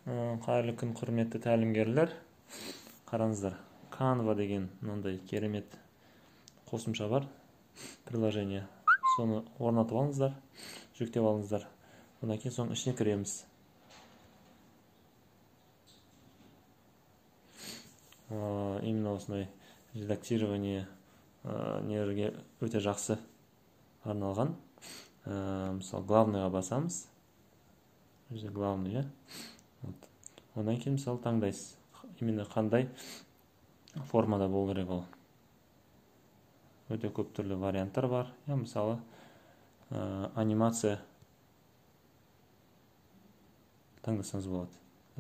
Қайырлы күн, құрметті тәлімгерлер. Қараңыздар, Canva деген мынандай керемет қосымша бар, приложение. Соны орнатып алыңыздар, жүктеп алыңыздар. Одан кейін соның ішіне кіреміз. Именно осындай редактирование нелерге өте жақсы арналған. Мысалы, главныйға басамыз. Өзі главный, иә. Вот. Одан кейін мысалы таңдайсыз. Именно қандай формада болу керек ол. Өте көп түрлі варианттар бар. Я, мысалы, анимация таңдасаңыз болады.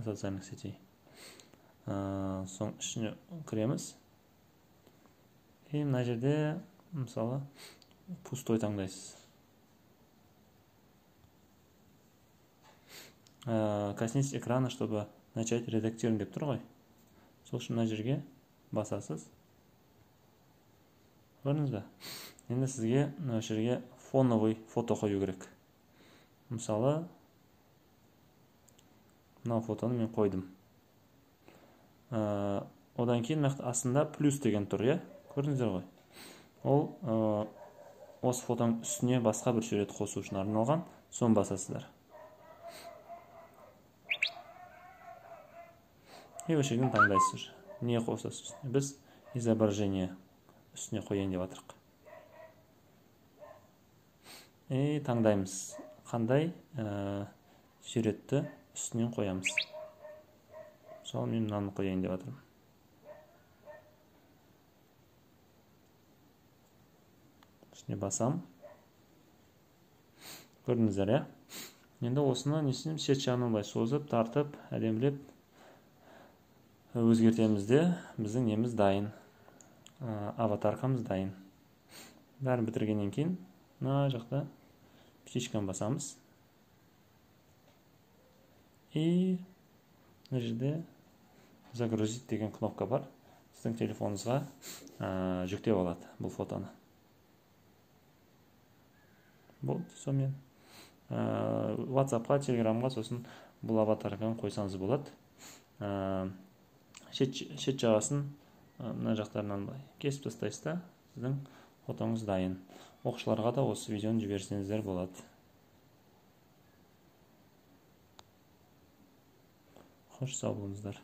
Социальных сетей. Соның ішіне кіреміз. И мына жерде мысалы пустой таңдайсыз. Коснитесь экрана, чтобы начать редактирование деп тұр ғой. Сол үшін мына жерге басасыз. Көрдіңіз бе? Енді сізге мына жерге фоновый фото қою керек. Мысалы, мына фотоны мен қойдым. Одан кейін мына астында плюс деген тұр, иә? Көрдіңіздер ғой. Ол осы фотоның үстіне басқа бір сурет қосу үшін арналған. Соны басасыздар. И осы жерден таңдайсыз. Не қосасыз? Біз изображение үстіне қояйын деп жатырық. И таңдаймыз. Қандай суретті үстінен қоямыз. Мысалы, мен мынаны қояйын деп жатырмын. Үстіне басам. Көрдіңіздер, иә? Енді осыны не істейміз? Шет жағынан былай созып, тартып, әдемілеп өзгертеміз де, біздің неміз дайын. Аватаркамыз дайын. Бәрін бітіргеннен кейін мына жақта птичканы басамыз. И мына жерде загрузить деген кнопка бар. Сіздің телефоныңызға жүктеп алады бұл фотоны. Болды, сонымен WhatsAppқа, Telegramға сосын бұл аватарканы қойсаңыз болады. Шет жағасын мына жақтарынан былай кесіп тастайсыз да, сіздің фотоңыз дайын. Оқушыларға да осы видеоны жіберсеңіздер болады. Хош, сау болыңыздар.